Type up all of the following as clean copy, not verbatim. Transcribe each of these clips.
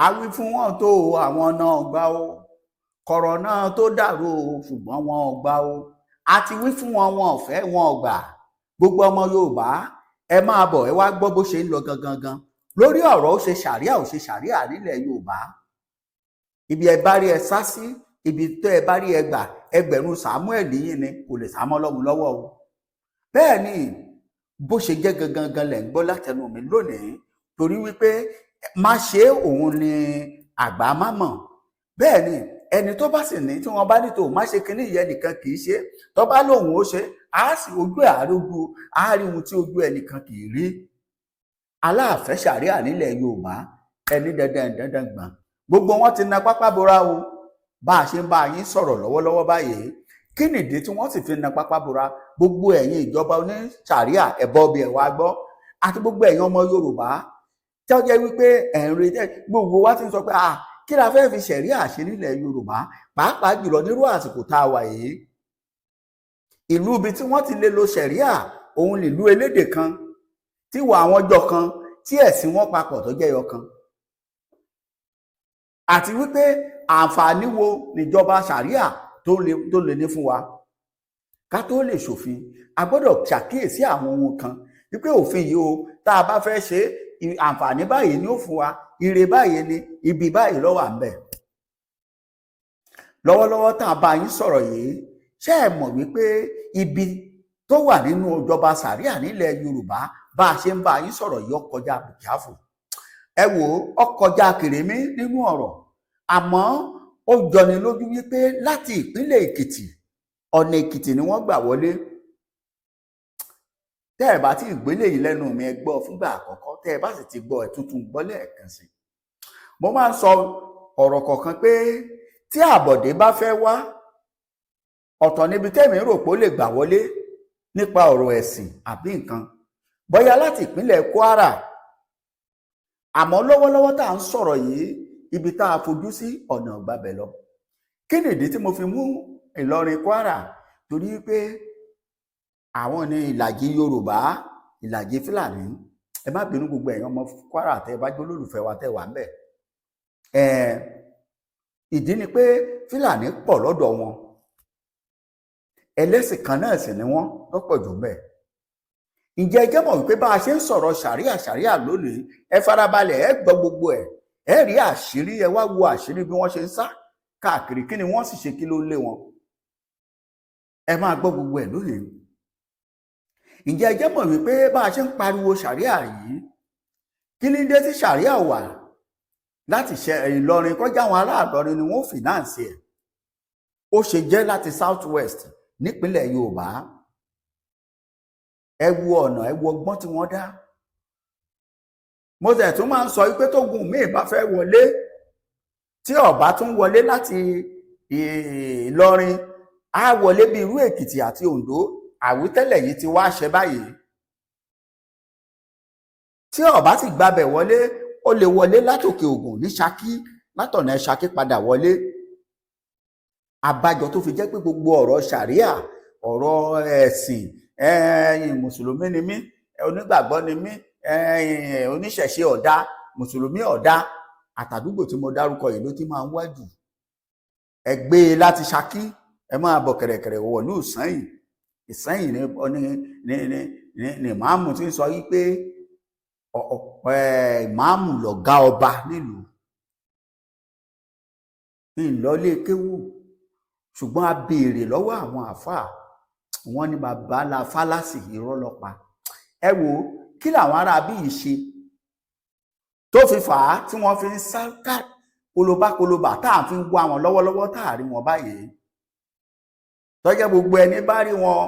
A wí fún wọn tó àwọn náà gbà ó, kọ̀rọ̀ náà tó dàrú o, ṣùgbọ́n wọn ò gbà ó. A ti wí fún wọn, wọn ò fẹ́, wọn ò gbà. Gbogbo ọmọ Yorùbá, ẹ máa bọ̀, ẹ wá gbọ́ bó ṣe ń lọ gangan gan lórí ọ̀rọ̀ ó ṣe ṣàríà, ó ṣe ṣàríà nílẹ̀ Yorùbá. Ibi ẹ bá rí ẹ sá sí, ibi tó ẹ bá rí ẹ gbà. Ẹgbẹ̀rún Samuel yìí ni kò lè sá mọ́ Ọlọ́run lọ́wọ́ o. Bẹ́ẹ̀ ni bó ṣe jẹ́ gangan gan lẹ̀ ń gbọ́ látẹnu mi lónìí, torí wípé má ṣe òun ni àgbà má mọ̀. Bẹ́ẹ̀ ni ẹni tó bá sì ní tí wọ́n bá ní tó má ṣe kínní ìyẹn nìkan kì í ṣe, tó bá lóun ó ṣe á sì ojú ẹ̀ àrójú á rí ohun tí ojú ẹnìkan kì í rí. Aláàfẹ́ ṣàríà nílẹ̀ Yorùbá, ẹni dandan dandan gbọ̀n, gbogbo wọn ti na pápá bora o. Bá a ṣe ń bá yín sọ̀rọ̀ lọ́wọ́lọ́wọ́ báyìí, kí nìdí tí wọ́n sì fi na pápá bora? Gbogbo ẹ̀yin ìjọba oníṣàríà, ẹ̀bọ bí ẹ̀ wá gbọ́, àti gbogbo ẹ̀yin ọmọ Yorùbá tí ó jẹ́ wípé ẹ̀ ń retí, gbogbo wa ti ń sọ pé, ah, kí la fẹ́ fi ṣẹ̀ríà ṣe nílẹ̀ Yorùbá, pàápàá jùlọ nírú àsìkò tá a wà yìí? Ìlú ibi tí wọ́n ti lè lo ṣẹ̀ríà, òun nílùú elédè kan, tí wà àwọn jọ kan, tí ẹ̀sìn wọn papọ̀ tó jẹ́ yọ kan. Àti wípé àǹfààní wo níjọba ṣàríà tó lè ní fún wa? Ká tó lè ṣòfin, a gbọ́dọ̀ ṣàkíyèsí àwọn ohun kan wípé òfin yìí o, tá a bá fẹ́ ṣe, àǹfààní báyìí ni ó fún wa, ire báyìí ni, ibi báyìí ló wà ńbẹ̀. Lọ́wọ́lọ́wọ́ tá a bá yín sọ̀rọ̀ yìí, ṣé ẹ mọ̀ wípé ibi tó wà nínú ìjọba sàríà nílẹ̀ Yorùbá, bá a ṣe ń bá yín sọ̀rọ̀ yìí, ó kọjá bùkẹ́fù. Ẹ wò ó, kọjá kèrémí nínú ọ̀rọ̀, àmọ́ ó jọni lójú wípé láti ìpínlẹ̀ Èkìtì, ọ̀nà Èkìtì ni wọ́n gbà wọlé. Tẹ́ ẹ bá tí ìgbélé yìí lẹ́nu mi, ẹ gbọ́ fúngbà àkọ́kọ́. Tẹ́ ẹ bá sì ti gbọ́, ẹ tuntun gbọ́ lẹ́ẹ̀kan sí. Mo máa ń sọ ọ̀rọ̀ kọ̀ọ̀kan pé tí àbọ̀dé bá fẹ́ wá, ọ̀tọ̀ níbi tẹ́mi rò pé ó lè gbà wọlé nípa ọ̀rọ̀ ẹ̀sìn àbí nǹkan, bóyá láti ìpínlẹ̀ Kwara. Àmọ́ lọ́wọ́lọ́wọ́ tá à ń sọ̀rọ̀ yìí, ibi tá a fojú sí, ọ̀nà gbàbẹ̀ lọ. Kí nìdí tí mo fi mú Ìlọrin, Kwara? Torí pé àwọn ní ìlàjì Yorùbá, ìlàjì Fúlàní. Ẹ má bínú, gbogbo ẹ̀yin ọmọ Kwara tẹ́ ẹ bá jẹ́ olólùfẹ́ wa tẹ́ wà ń bẹ̀. Ẹ ìdí ni pé Fúlàní pọ̀ lọ́dọ̀ wọn, ẹlẹ́sìn kan náà sì ni wọ́n lọ́pọ̀ jù bẹ́ẹ̀. Ǹjẹ́ ẹ jẹ́ mọ̀ wípé bá a ṣe ń sọ̀rọ̀ ṣàríà ṣàríà lónìí, ẹ farabalẹ̀, ẹ gbọ́ gbogbo ẹ̀, ẹ rí àṣírí, ẹ wá wo àṣírí bí wọ́n ṣe ń sá káàkiri, kí ni wọ́n sì ṣe, kí ló lé wọn. Ẹ máa gbọ́ gbogbo ẹ̀ lónìí. Ǹjẹ́ ẹ jẹ́ mọ̀ wípé bá a ṣe ń pariwo ṣàríà yìí, kí ni dé tí ṣàríà wà láti ṣe Ìlọrin kọjá? Àwọn ará Ìlọrin ni wọ́n finance ẹ̀. Ó ṣe jẹ́ láti South West nípínlẹ̀ Yorùbá? Ẹ wo ọ̀nà, ẹ wo ọgbọ́n tí wọ́n dá. Mo tẹ̀ tún máa ń sọ wípé tógun míì bá fẹ́ wọlé, tí ọba tún wọlé láti Ìlọrin, á wọlé bí irú Èkìtì àti Oǹdó. Àwítẹ́lẹ̀ yìí ti wá ṣe báyìí. Tí ọba sì gbabẹ̀ wọlé, ó lè wọlé látòkè Ògùn ní Ṣakí, látọ̀nà Ṣakí padà wọlé. Àbájọ tó fi jẹ́ pé gbogbo ọ̀rọ̀ ṣàríà, ọ̀rọ̀ ẹ̀sìn, ẹ̀yin mùsùlùmí ni mí, onígbàgbọ́ ni mí, oníṣẹ̀ṣe ọ̀dà, mùsùlùmí ọ̀dà, àtàdúgbò tí mo dárúkọ yìí ló ti máa ń wájú. Ẹ gbé e láti Ṣakí, ẹ máa bọ̀ kẹ̀rẹ̀kẹ̀rẹ̀ wọ̀lú Ìsẹ́yìn. Ìsẹ́yìn ní ìmáàmù tí ń sọ yí pé ìmáàmù lọ̀gá ọba nílùú. Ìlọlé kéwù, ṣùgbọ́n a béèrè lọ́wọ́ àwọn àáfàá, wọ́n ní bàbá la fálásì, irọ́ ló pa. Ẹ wò ó, kí làwọn ará bí yìí ṣe tó fi fà á tí wọ́n fi ń sá kolobákolobà tá à ń fi wá wọn lọ́wọ́lọ́wọ́, tá à rí wọn báyìí? Tọ́jẹ́ gbogbo ẹni bá rí wọn,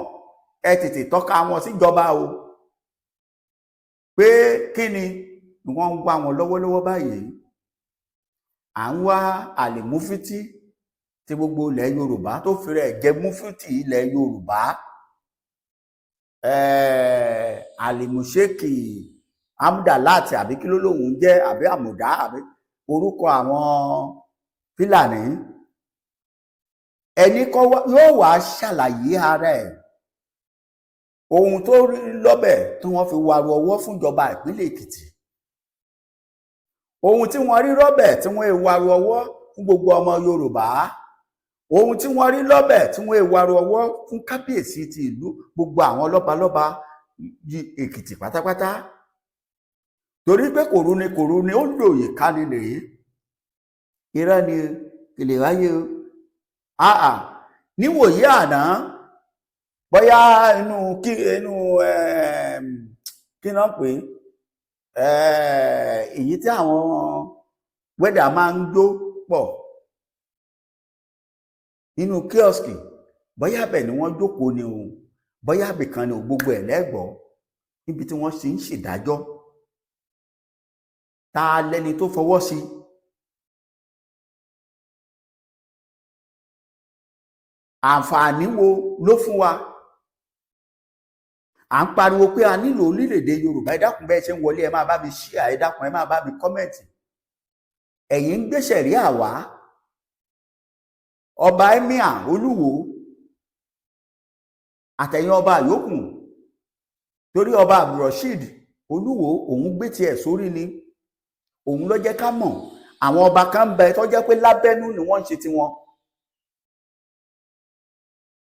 ẹ tètè tọ́ka wọn síjọba o, pé kí ni wọ́n ń wá wọn lọ́wọ́lọ́wọ́ báyìí. À ń wá àlèmúfítì tí gbogbo ilẹ̀ Yorùbá tó fi rẹ̀ jẹ́ múfítì ilẹ̀ Yorùbá, àlèmúṣèkì amúdàláàtì, àbí kí ló lóun jẹ́, àbí àmùdá, àbí orúkọ àwọn Fúlàní. Ẹni kọ́ yóò wá ṣàlàyé ara ẹ̀, ohun tó rí lọ́bẹ̀ tí wọ́n fi waru ọwọ́ fúnjọba ìpínlẹ̀ Èkìtì. Ohun tí wọ́n rí rọ́bẹ̀ tí wọ́n waru ọwọ́ fún gbogbo ọmọ Yorùbá, ohun tí wọ́n rí lọ́bẹ̀ tí wọ́n waru ọwọ́ fún kábíyèsí ti ìlú, gbogbo àwọn lọ́balọ́ba Èkìtì pátápátá, torí pé kòrú ni kòrú ni ó lòyè ká ní rèé. Irọ́ ni, kò lè wáyé o. Àà, níwòyí àná, bóyá inú kí inú kí náà pé èyí tí àwọn wẹ́dà máa ń jó pọ̀ nínú kiosk, bóyá bẹ́ẹ̀ ni wọ́n jókòó ni o, bóyá ibìkan ni o, gbogbo ẹ̀ lẹ́gbọ̀ọ́ níbi tí wọ́n sì ń ṣèdájọ́. Ta lẹni tó fọwọ́ sí? Àǹfààní wo ló fún wa? À ń pariwo pé a nílò orílẹ̀-èdè Yorùbá. Ẹ dákun, bẹ́ẹ̀ ṣe ń wọlé, ẹ máa bá mi share. Ẹ dákun, ẹ máa bá mi comment. Ẹ̀yin ń gbé ṣẹ̀ríà wá. Ọba emir Olúwo àtẹ̀yìn ọba yòókù, torí ọba Abdulrasheed Olúwo, òun gbé tiẹ̀ sórí ni, òun ló jẹ́ ká mọ̀. Àwọn ọba kan ń bẹ tó jẹ́ pé lábẹ́nú ni wọ́n ń ṣe tiwọn.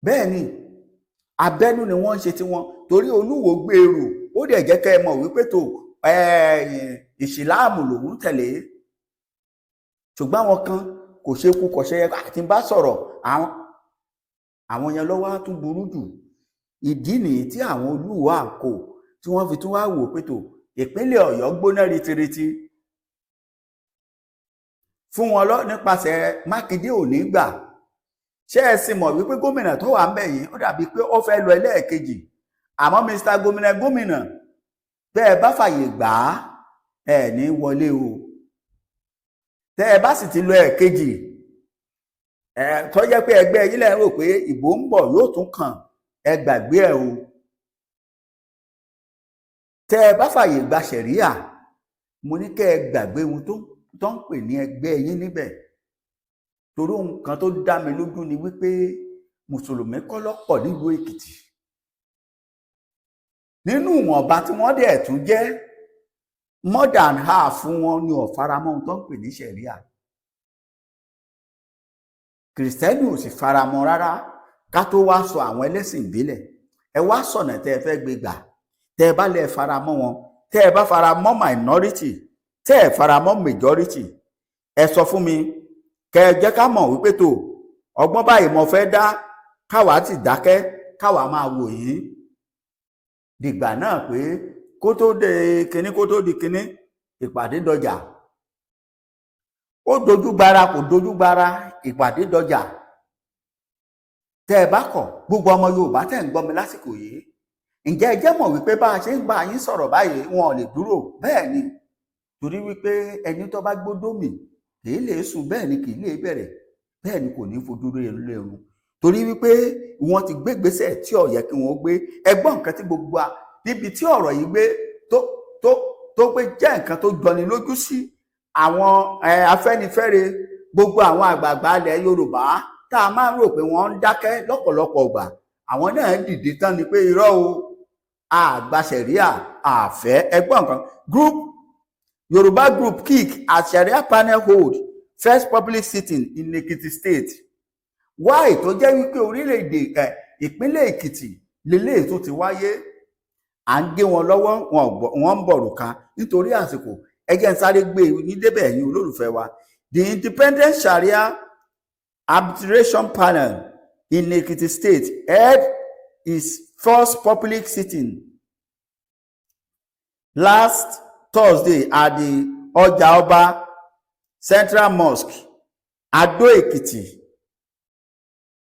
Bẹ́ẹ̀ ni, abẹ́nú ni wọ́n ń ṣe tiwọn, torí Olúwo gbèrò, ó dẹ̀ jẹ́ kẹ́ ẹ mọ̀ wípé tó ìsìláàmù lòun tẹ̀lé. Ṣùgbọ́n àwọn kan kò ṣe kú kò ṣe àti bá sọ̀rọ̀, àwọn yẹn lọ́wọ́ á tún burú jù. Ìdí nìyí tí àwọn Olúwo àǹkó tí wọ́n fi tún wá wò pé tó ìpínlẹ̀ Ọ̀yọ́ gbóná ritiriti fún wọn lọ nípasẹ̀ Mákindé ò ní gbà. Ṣé ẹ sì mọ̀ wípé gómìnà tó wà ń bẹ̀ yìí, ó dàbí pé ó fẹ́ lọ ẹlẹ́ẹ̀kejì? Àmọ́ Mr gómìnà, gómìnà, tẹ́ ẹ bá fàyè gbà á, ẹ ní wọlé o. Tẹ́ ẹ bá sì ti lọ ẹ̀kejì ẹ, tó jẹ́ pé ẹgbẹ́ yín lẹ́ ń rò pé ìbò ń bọ̀ yóò tún kàn, ẹ gbàgbé ẹ o. Tẹ́ ẹ bá fàyè gba ṣẹ̀ríà, mo ní kẹ́ ẹ gbàgbé ohun tó ń pè ní ẹgbẹ́ yín níbẹ̀, torí ohun kan tó dá mi lójú ni wípé mùsùlùmí kọ́ lọ́pọ̀ nílùú Èkìtì. Nínú ìwọ̀nba tí wọ́n dẹ̀ tún jẹ́, more than half wọn ni ò faramọ́ ohun tó ń pè ní ṣẹ̀ríà. Kìrìsìtẹ́nì ò sì faramọ́ rárá, ká tó wá sọ àwọn ẹlẹ́sìn ìbílẹ̀. Ẹ wá sọ̀nà tẹ́ ẹ fẹ́ gbé gbà. Tẹ́ ẹ bá lẹ̀ faramọ́ wọn, tẹ́ ẹ bá faramọ́ minority, tẹ́ ẹ faramọ́ majority, ẹ sọ fún mi, kẹ́ ẹ jẹ́ ká mọ̀ wípé tó ọgbọ́n báyìí mo fẹ́ dá, káwa ti dákẹ́, káwa máa wò yín dìgbà náà pé kó tó de kinní, kó tó di kinní, ìpàdé dọjà. Ó dojú gbara, kò dojú gbara, ìpàdé dọjà. Tẹ́ ẹ bá kọ̀, gbogbo ọmọ Yorùbá tẹ́ ń gbọ́ mi lásìkò yìí, ǹjẹ́ ẹ jẹ́ mọ̀ wípé bá a ṣe ń bá yín sọ̀rọ̀ báyìí, wọn ò lè dúró? Bẹ́ẹ̀ ni, torí wípé ẹni tó bá gbódó mì kì í lè sùn, bẹ́ẹ̀ ni kì í lè bẹ̀rẹ̀, bẹ́ẹ̀ ni kò ní fojú rí lẹ́run, torí wípé wọ́n ti gbé gbèsè tí ò yẹ kí wọ́n gbé. Ẹgbọ́n nǹkan tí gbogbo a níbi tí ọ̀rọ̀ yìí gbé tó gbé jẹ́ nǹkan tó jọni lójú sí àwọn Afẹ́nifẹ́re, gbogbo àwọn àgbààgbà ilẹ̀ Yorùbá tá a máa ń rò pé wọ́n ń dákẹ́ lọ́pọ̀lọpọ̀ ọgbà, àwọn náà dìde tán ni pé irọ́ o, àgbà sẹ̀ríà àfẹ́. Ẹgbọ́n nǹkan group Yorùbá group kick at Sharia panel hold first public sitting in Ekiti State. Why tó jẹ́ wípé orílẹ̀-èdè ẹ̀ ìpínlẹ̀ Èkìtì lélẹ́yìí tó ti wáyé? À ń gé wọn lọ́wọ́, wọ́n ń bọ̀rù ká. Nítorí àsìkò, ẹ jẹ́ n sáré gbé ní débẹ̀. Ẹ̀yin olólùfẹ́ wa, the Independent Sharia Arbitration Panel in Ekiti State held its first public sitting last Thursday at the Ọjà Ọba Central Mosque, Ado Ekiti,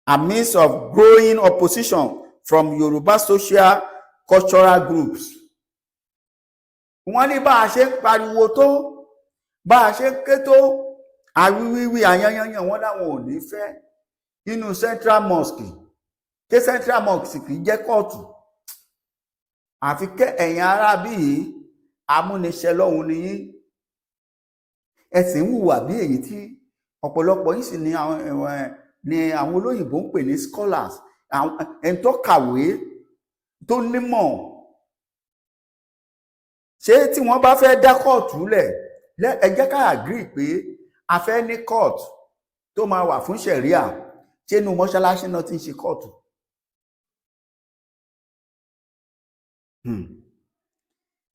amidst of growing opposition from Yoruba social cultural groups. Wọ́n ní bá a ṣe ń pariwo tó, bá a ṣe ń ké tó, àwíwíwí àyanyanyan, wọn láwọn ò ní fẹ́ nínú Central Mosque. Ké Central Mosque kì í jẹ́ kóòtù. Àfi kẹ́ ẹ̀yin aráabí yìí, amúniṣẹ́ lọ́hùn ni yín. Ẹ sì ń hùwà bí èyí tí ọ̀pọ̀lọpọ̀ yìí sì ní àwọn ni àwọn olóyìnbó ń pè ní scholars, àwọn ẹni tó kàwé, tó nímọ̀. Ṣé tí wọ́n bá fẹ́ dá kóòtù lẹ̀ Ẹ jẹ́ ká agree pé a fẹ́ ní court tó máa wà fún ṣẹ̀ríà. Ṣé inú mọ́ṣáláṣí náà ti ń ṣe kóòtù?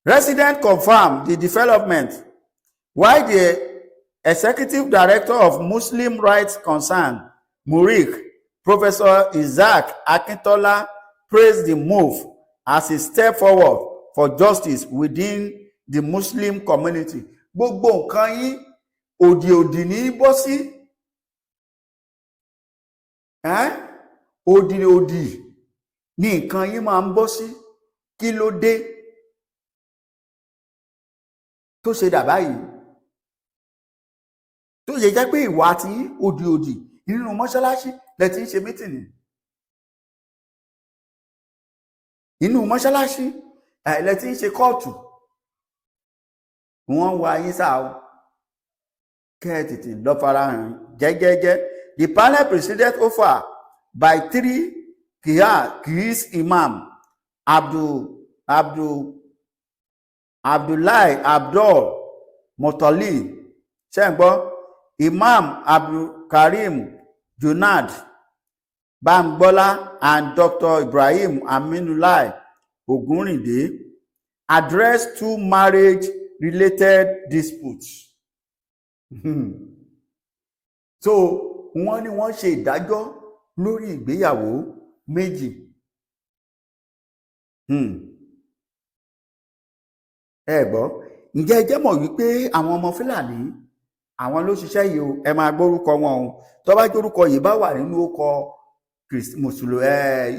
Resident confirmed the development, while the executive director of Muslim Rights Concern, MURIC, Professor Isaac Akintola, praised the move as a step forward for justice within the Muslim community. Gbogbo nǹkan yín, òdì òdì ní í bọ́ sí. Òdì òdì ní nǹkan yín máa ń bọ́ sí. Kí ló dé tó ṣe dà báyìí, tó ṣe jẹ́ pé ìwà tí òdì òdì nínú mọ́ṣáláṣí lẹ ti ń ṣe meeting, inú mọ́ṣáláṣí lẹ ti ń ṣe kóòtù? Wọ́n wá yín sáà o, kẹ́ ẹ tètè lọ farahàn jẹ́jẹ́jẹ́. The panel presided over by three Kiis Imam, Abdullahi Abdul Mutali, ṣé ń gbọ́, Imam Abdulkareem Junad Bamgbola and Dr. Ibrahim Aminullah Ogunrinde, addressed two marriage-related disputes. So wọ́n ní wọ́n ṣe ìdájọ́ lórí ìgbéyàwó méjì. Ẹ gbọ́, ǹjẹ́ ẹ jẹ́ mọ̀ wípé àwọn ọmọ Fúlàní, àwọn ló ṣiṣẹ́ yìí o? Ẹ máa gbórúkọ wọn o. Tó bá jórúkọ yìí bá wà nínú ọkọ mùsùlùmí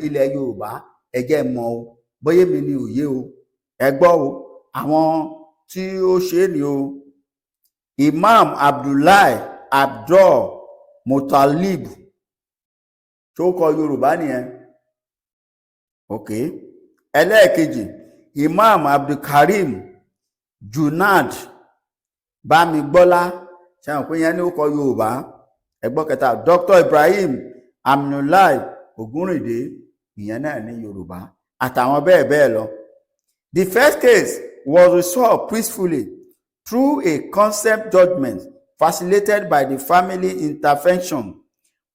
ilẹ̀ Yorùbá, ẹ jẹ́ mọ̀ o, bóyá mi ni òye o. Ẹ gbọ́ o, àwọn tí ó ṣe é ni o: Imam Abdullahi Abdul Mutalib, tó kọ Yorùbá nìyẹn, ok. Ẹlẹ́ẹ̀kejì, Imam Abdulkareem Junad Bámigbọ́lá, ṣe àwọn pé yẹn ní ó kọ Yorùbá? Ẹgbọ́n kẹta, Dr. Ibrahim Aminullah Ogunrinde, ìyẹn náà ní Yorùbá, àtàwọn bẹ́ẹ̀ bẹ́ẹ̀ lọ. The first case was resolved peacefully through a consent judgment facilitated by the family intervention,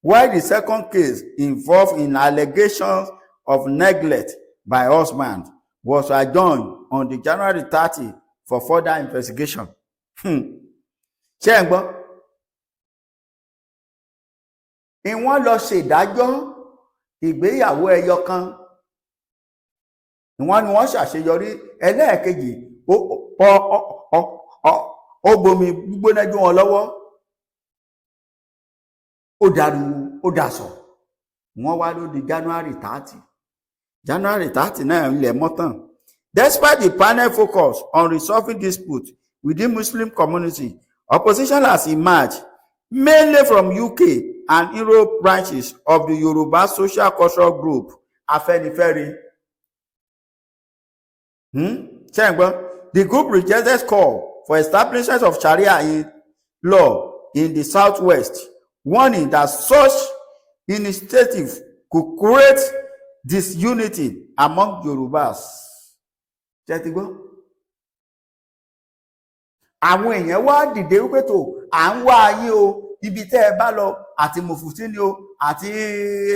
while the second case, involved in allegations of neglect by husband, was adjourned on the January 30 for further investigation. Ṣé ẹ ń gbọ́? Ìwọ́n lọ ṣèdájọ́ ìgbéyàwó ẹyọ kan, ìwọ́n ni wọ́n ṣàṣeyọrí. Ẹlẹ́ẹ̀kejì, ó gbomi gbígbóná jó wọn lọ́wọ́, ó dariwo, ó dasọ̀. Wọ́n wá ló di January 30, January 30 náà ilẹ̀ mọ́tàn. Despite the panel focus on resolving dispute within Muslim community, opposition has emerged, mainly from UK and Europe branches of the Yoruba Social Cultural Group, Afenifere. Ṣé ń gbọ́? The group rejected call for establishment of Sharia in law in the southwest, warning that such initiative could create disunity among Yorubas. Ṣé ti gbọ́? Àwọn èèyàn wá dìde wípé tó à ń wá ayé o, ibi tẹ́ ẹ bá lọ, àti mùfùtí ni o, àti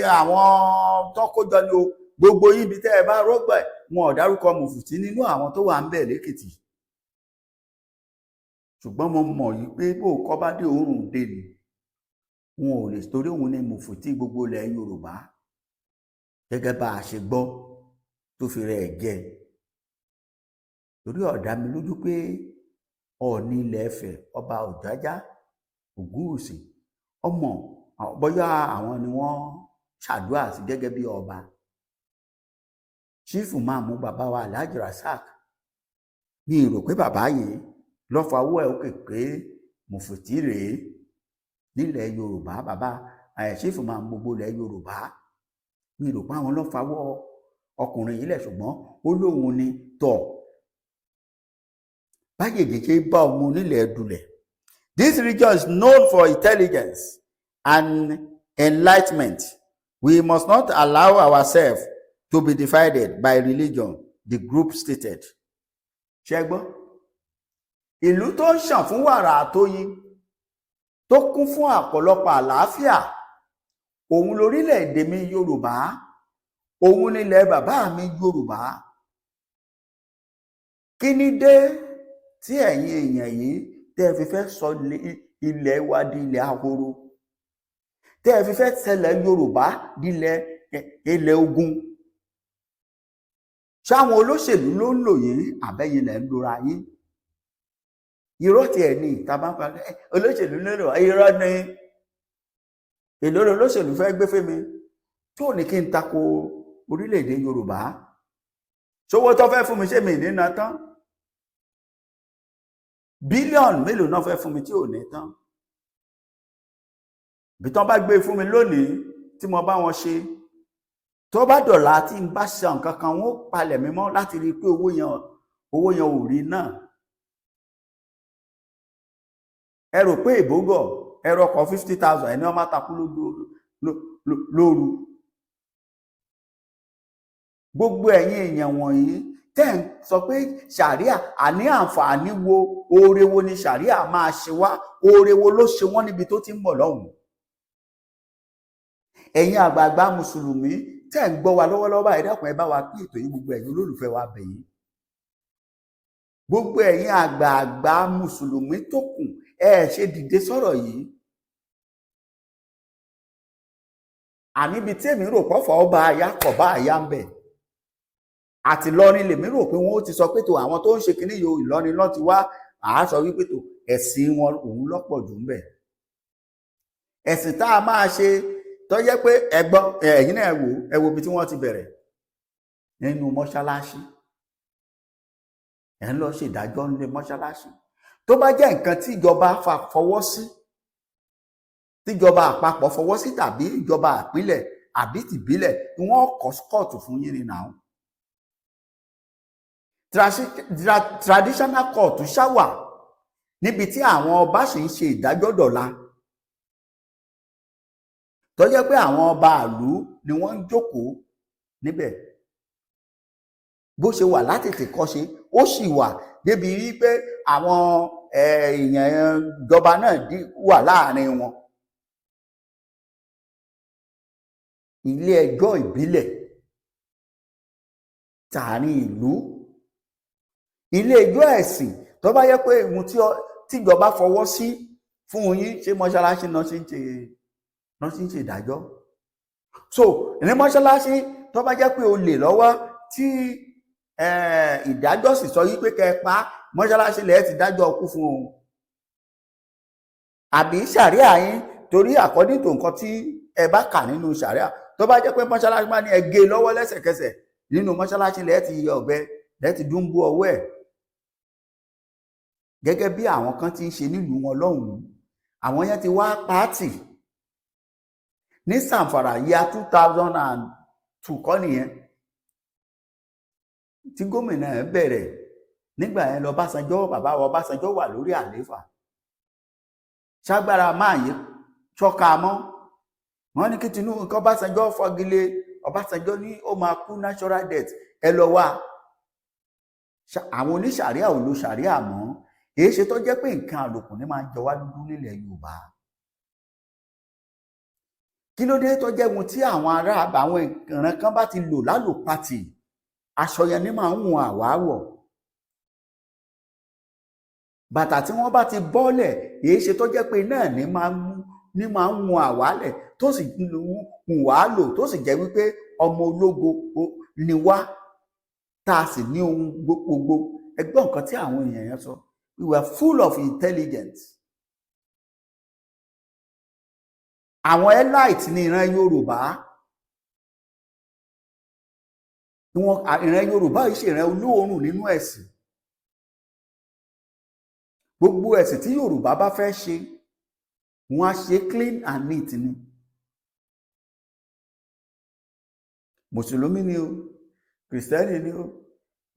àwọn tọ́kójọ ni o, gbogbo yín, ibi tẹ́ ẹ bá rọ́gbà. Wọn ò dárúkọ mùfùtí nínú àwọn tó wà ń bẹ̀ lẹ́kìtì, ṣùgbọ́n mo mọ̀ yìí pé bó kọ́ bá dé òórùn dé ni wọn ò lè, torí òun ni mùfùtí gbogbo ilẹ̀ Yorùbá, gẹ́gẹ́ bá a ṣe gbọ́ tó fi rẹ̀ jẹ, torí ó dá mi lójú pé Ọọ̀ni ilẹ̀ Ifẹ̀, Ọba Ọ̀jájá Ògúnwùsì, ọmọ bóyá àwọn ni wọ́n ṣàdúrà sí gẹ́gẹ́ bí ọba. Chief máa mú bàbá wa Alhaji Rasaq ní ìrò pé bàbá yìí lọ́fàwọ́ ẹ̀ òkè pé mùfùtí rèé nílẹ̀ Yorùbá. Bàbá chief máa mú gbogbo ilẹ̀ Yorùbá ní ìrò pé àwọn lọ́fàwọ́ ọkùnrin yìí lẹ̀, ṣùgbọ́n ó lóun ni tọ̀ báyèjì ṣe bá ọmọ onílẹ̀ dulẹ̀. This region is known for intelligence and enlightenment. We must not allow ourselves to be divided by religion, the group stated. Ṣé gbọ́? Ìlú tó ń ṣàn fún wàrà àtoyin, tó kún fún ọ̀pọ̀lọpọ̀ àlàáfíà, òun lórílẹ̀‐èdè mi Yorùbá, òun nílẹ̀ bàbá mi Yorùbá. Kí ni dé tí ẹ̀yin èèyàn yìí tẹ́ ẹ fi fẹ́ sọ ilẹ̀ wa di ilẹ̀ ahoro, tẹ́ ẹ fi fẹ́ ṣẹlẹ̀ Yorùbá di ilẹ̀ ogun? Ṣáwọn olóṣèlú ló ń lò yín, àbẹ́yìn lẹ̀ ń lora yín? Irọ́ tiẹ̀ ní ìta bá ń pa olóṣèlú ló lò. Irọ́ ni. Èló olóṣèlú fẹ́ gbé fẹ́mi tó ní kí n tako orílẹ̀-èdè Yorùbá? Ṣówó tó fẹ́ fún mi, ṣé mi ní ná tán? Bílíọ̀nù mélòó náà fẹ́ fún mi tí ò ní tán? Bí tán bá gbé fún mi lónìí tí mo bá wọn ṣe, tó bá dọ̀la tí n bá ṣe nǹkan kan, wọn ó palẹ̀ mi mọ́ láti rí i pé owó yẹn ò rí náà. Ẹ rò pé ìbógọ̀ ẹ rọkọ̀ 50,000, ẹni wọ́n máa takú lóru. Gbogbo ẹ̀yin èèyàn wọ̀nyí tẹ́ ń sọ pé ṣàríà, àní àǹfààní wo, oore wo ni ṣàríà máa ṣe wá? Oore wo ló ṣe wọ́n níbi tó ti ń bọ̀ lọ́hùn? Ẹ̀yin àgbààgbà mùsùlùmí tẹ́ ń gbọ́ wa lọ́wọ́lọ́wọ́ báyìí, dákun, ẹ bá wa pín ètò yìí. Gbogbo ẹ̀yin olólùfẹ́ wa, bẹ̀ yín. Gbogbo ẹ̀yin àgbààgbà mùsùlùmí tó kù, ẹ ṣe dìde sọ̀rọ̀ yìí. Àníbi tí èmi rò pọ̀fọ̀ ọba àyà kọ̀ bá àyà ń bẹ̀ àti Ìlọrin, lèmi rò pé wọn ó ti sọ pé tó àwọn tó ń ṣe kínní yòó, Ìlọrin lọ́n ti wá. Àá sọ wípé tó ẹ̀sìn wọn òun lọ́pọ̀ jù ń bẹ̀. Ẹ̀sìn tá a máa ṣe tó jẹ́ pé ẹ̀gbọ́n ẹ̀yin náà, wò ẹ wo ibi tí wọ́n ti bẹ̀rẹ̀ nínú mọ́ṣáláṣí. Ẹ̀ ń lọ ṣèdájọ́ nílé mọ́ṣáláṣí. Tó bá jẹ́ nǹkan tí ìjọba fọwọ́ sí, tíjọba àpapọ̀ fọwọ́ sí, tàbí ìjọba àpilẹ̀ àbí tìbílẹ̀, wọ́n kọ́ kóòtù fún yín ni nàá. Traditional court ṣáwà níbi tí àwọn ọba sì ń ṣe ìdájọ́ dọ̀la, tó jẹ́ pé àwọn ọba ìlú ni wọ́n ń jókòó níbẹ̀. Bó ṣe wà látètè kọ́ṣe, ó sì wà débi wípé àwọn èèyàn ìjọba náà wà láàrin wọn. Ilé ẹjọ́ ìbílẹ̀ tààrin ìlú, ilé ẹjọ́ ẹ̀sìn, tó bá yẹ pé ohun tíjọba fọwọ́ sí fún yín, ṣé mọ́ṣáláṣí náà ṣe ń ṣe náà ṣe ń ṣe ìdájọ́? So ní mọ́ṣáláṣí, tó bá jẹ́ pé olè lọ́wọ́ tí ìdájọ́ sì sọ yí pé kẹ́ ẹ pa, mọ́ṣáláṣí lẹ́ẹ̀ ti dájọ́ ọkú fún òun, àbí ṣàríà yín? Torí according to nǹkan tí ẹ bá kà nínú ṣàríà, tó bá jẹ́ pé mọ́ṣáláṣí bá ní ẹ gé e lọ́wọ́ lẹ́sẹ̀kẹsẹ̀, nínú mọ́ṣáláṣí lẹ́ẹ̀ ti yọ ọ̀bẹ, lẹ́ẹ̀ ti dúnbú ọwọ́ ẹ̀, gẹ́gẹ́ bí àwọn kan ti ń ṣe nílùú wọn lọ́hùn-ún. Àwọn yẹn ti wá pààtì ní Zamfara ya 2002 kọ́ nìyẹn tí gómìnà ẹ̀ bẹ̀rẹ̀ nígbà yẹn lọ. Ọbásanjọ́, bàbá wa Ọbásanjọ́ wà lórí àlééfà. Ṣágbára máa yí ṣọ́ka mọ́ wọ́n ní kí Tinubu kí Ọbásanjọ́ fagilé. Ọbásanjọ́ ní ó máa kú natural death. Ẹ lọ wá àwọn oníṣàríà ò lo ṣàríà mọ́. Èyí ṣe tó jẹ́ pé nǹkan àlòkù ní máa ń jẹ wá dúdú nílẹ̀ Yorùbá. Kí ló dé tó jẹ́ ohun tí àwọn ará àwọn ìran kan bá ti lò lálòpatì, aṣọ yẹn ní máa ń wùn àwa wọ̀? Bàtà tí wọ́n bá ti bọ́lẹ̀, èyí ṣe tó jẹ́ pé náà ní máa ń wùn àwálẹ̀, tó sì wùn wá lò, tó sì jẹ́ wípé ọmọ ológo ni wá, tá a sì ní ohun gbogbo? Ẹgbọ́n nǹkan tí àwọn èèyàn yẹn sọ: "We were full of intelligence." Àwọn elite ní ìran Yorùbá. Wọn ìran Yorùbá yìí ṣe ìran olóòórùn nínú ẹ̀sìn. Gbogbo ẹ̀sìn tí Yorùbá bá fẹ́ ṣe, wọn á ṣe clean and neat ni. Mùsùlùmí ni o, kìrìsìtẹ́nì ni o,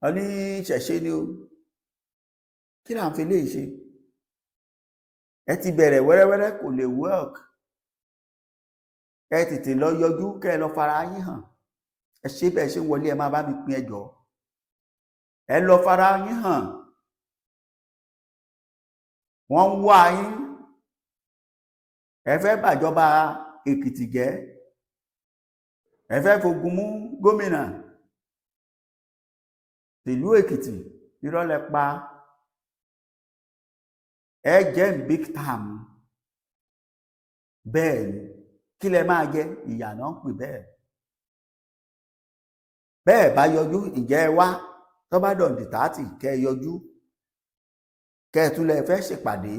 oníṣẹ̀ṣe ni o. Kí là ń fi léyìí ṣe? Ẹ ti bẹ̀rẹ̀ wẹ́rẹ́wẹ́rẹ́, kò lè work. Ẹ tètè lọ yọjú, kẹ́ ẹ lọ fara yín hàn. Ẹ ṣe bẹ́ẹ̀ ṣe ń wọlé, ẹ máa bá mi pín. Ẹjọ́, ẹ lọ fara yín hàn. Wọ́n ń wá yín. Ẹ fẹ́ bàjọba Èkìtì jẹ́, ẹ fẹ́ fogun mú gómìnà tìlú Èkìtì. Irọ́ lẹ pa, ẹ jẹ́ big time. Bẹ́ẹ̀ ni, kí lẹ máa jẹ? Ìyà náà ń pè bẹ́ẹ̀. Bẹ́ẹ̀ bá yọjú, ìjẹ́ ẹ wá tó bá dọ̀ǹdì tààtì, kẹ́ ẹ yọjú, kẹ́ ẹ tún lẹ fẹ́ ṣèpàdé.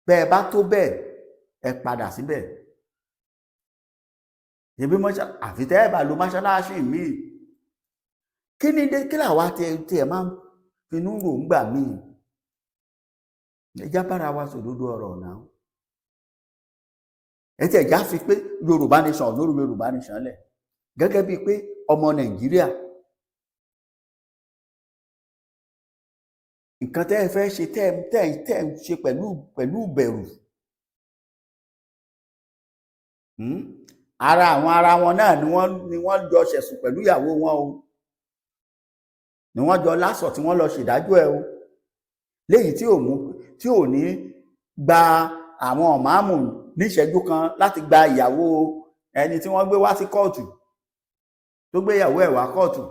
Bẹ́ẹ̀ bá tó bẹ́ẹ̀, ẹ padà síbẹ̀. Ṣebí mọ́ṣá àfi tẹ́ ẹ bá lo mọ́ṣáláṣí míì. Kí ni dé? Kí làwa tiẹ̀ máa ń finú rò ń gbà míì? Ẹ já bára wa sòdodo ọ̀rọ̀ náà. Ẹ tiẹ̀ já fi pé Yorùbá nation lórí Yorùbá nation lẹ̀, gẹ́gẹ́ bíi pé ọmọ Nàìjíríà, nǹkan tẹ́ ẹ fẹ́ ṣe, tẹ́ ẹ ń ṣe pẹ̀lú bẹ̀rù. Ara àwọn ara wọn náà ni wọ́n jọ ṣẹ̀sùn pẹ̀lú ìyàwó wọn o, ni wọ́n jọ lásọ̀ tí wọ́n lọ ṣèdájọ́ ẹ o, léyìí tí ò mú tí ò ní gba àwọn ọ̀máàmù níṣẹ́jú kan láti gba ìyàwó ẹni tí wọ́n gbé wá sí kóòtù, tó gbé ìyàwó ẹ̀ wá kóòtù.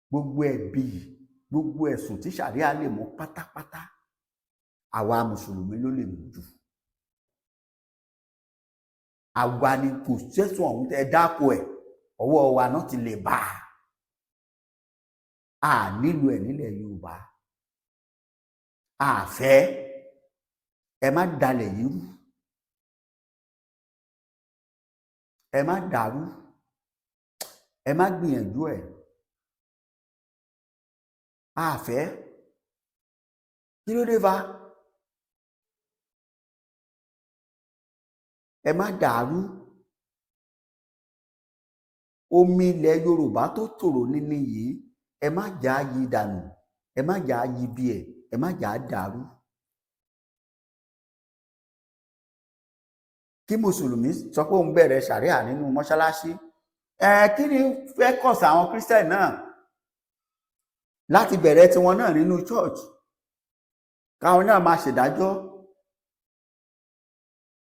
Gbogbo ẹ̀bi, gbogbo ẹ̀sùn tí ṣàríà lè mú pátápátá, àwa mùsùlùmí ló lè mú jù. Àwa ni kò sẹ́sùn ọ̀hún tẹ́ dáko ẹ̀, ọwọ́ wa náà ti lè bá a nílò ẹ̀ nílẹ̀ Yorùbá. A fẹ́ ẹ má dalẹ̀ yìí rú, ẹ má dàrú, ẹ má gbìyànjú ẹ̀. A fẹ́ kí ló dé fa? Ẹ má dàrú. Omi ilẹ̀ Yorùbá tó tòrò níní yìí, ẹ má jà á yí dànù, ẹ má jà á yí bí ẹ, ẹ má jà á dàrú. Kí mùsùlùmí sọ pé òun bẹ̀rẹ̀ ṣàríà nínú mọ́ṣáláṣí, ẹ kí ni fẹ́ kọ̀sà àwọn kírísítẹ̀nì náà láti bẹ̀rẹ̀ tiwọn náà nínú church, káwọn náà máa ṣèdájọ́?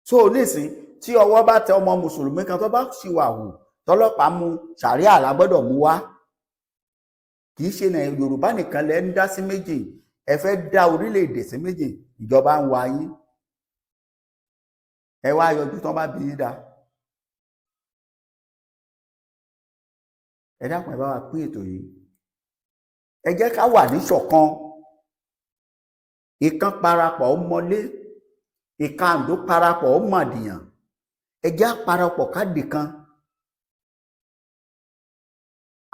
So nísìn, tí ọwọ́ bá tẹ ọmọ mùsùlùmí kan tó bá ṣìwà hù, tọlọ́pàá mú, ṣàríà la gbọ́dọ̀ mú wá. Kì í ṣe Yorùbá nìkan lẹ ń dá sí méjì, ẹ fẹ́ dá orílẹ̀-èdè sí méjì. Ìjọba ń wá yín, ẹ wá yọjú tán bá bí yín dá. Ẹ dákun, ẹ bá wa pín ètò yìí. Ẹ jẹ́ ká wà níṣọ̀kan. Ìkan parapọ̀ ó mọlé, ìka àǹdó parapọ̀ ó mọ̀dìyàn. Ẹ jẹ́ á parapọ̀ ká dìkan.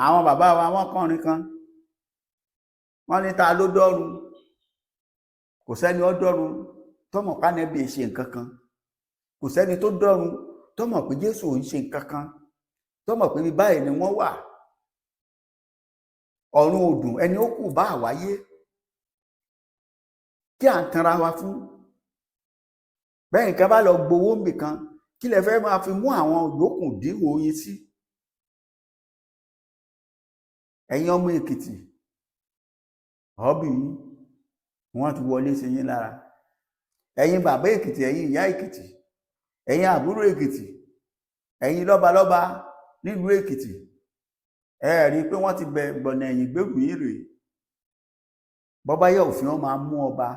Àwọn bàbá wa, wọ́n kọrin kan, wọ́n ní ta ló dọ́run? Kò sẹ́ni ó dọ́run tọ́mọ̀ pánẹ́bí ṣe nǹkan kan. Kò sẹ́ni tó dọ́run tọ́mọ̀ pé Jésù ò ń ṣe nǹkan kan, tọ́mọ̀ pé bí báyìí ni wọ́n wà. Ọ̀run òdùn ẹni ó kù bá àwáyé. Kí à ń tanra wa fún? Bẹ́ẹ̀ nǹkan bá lọ gbowó nbìkan, kí lẹ fẹ́ máa fi mú àwọn yòókù díwò yín sí? Ẹ̀yin ọmọ Èkìtì, ọ̀bì yín wọ́n ti wọlé sí yín lára. Ẹ̀yin bàbá Èkìtì, ẹ̀yin ìyá Èkìtì, ẹ̀yin àbúrò Èkìtì, ẹ̀yin lọ́balọ́ba nílùú Èkìtì, ẹ rí i pé wọ́n ti bẹ gbọ̀nà ẹ̀yìn gbèrú yín rèé. Bọ́bá yẹ òfin, wọn máa mú ọba,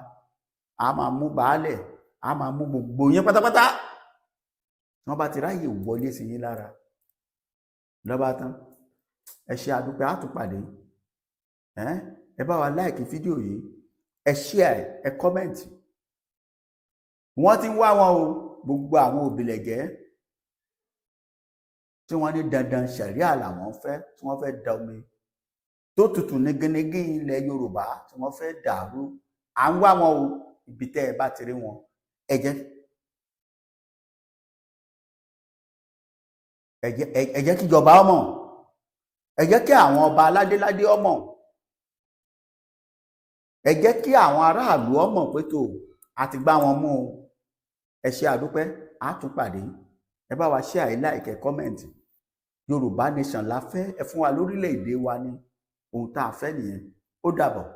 a máa mú baálẹ̀, a máa mú gbogbo yín pátápátá. Wọ́n bá ti ráyè wọlé sí yín lára lọ́ba tán. Ẹ ṣe, àdúpẹ́, àtúpàdé. Ẹ bá wa láìkì fídíò yìí, ẹ share, ẹ comment. Wọ́n ti ń wá wọn o. Gbogbo àwọn òbílẹ̀jẹ́ tí wọ́n ní dandan ṣẹ̀ríà làwọn fẹ́, tí wọ́n fẹ́ da omi tó tutù nígínnígín ilẹ̀ Yorùbá, tí wọ́n fẹ́ dàrú, à ń wá wọn o. Ibi tẹ́ ẹ bá ti rí wọn, ẹ jẹ́ kíjọba ọmọ, ẹ jẹ́ kí àwọn ọba aládéládé ọmọ, ẹ jẹ́ kí àwọn aráàlú ọmọ pé tó a ti gbá wọn mú o. Ẹ ṣe, àdúpẹ́, á tún pàdé. Ẹ bá wa share, like, comment. Yorùbá nation la fẹ́, ẹ fún wa lórílẹ̀‐èdè wa ní ohun tá a fẹ́ nìyẹn. Ó dàbọ̀.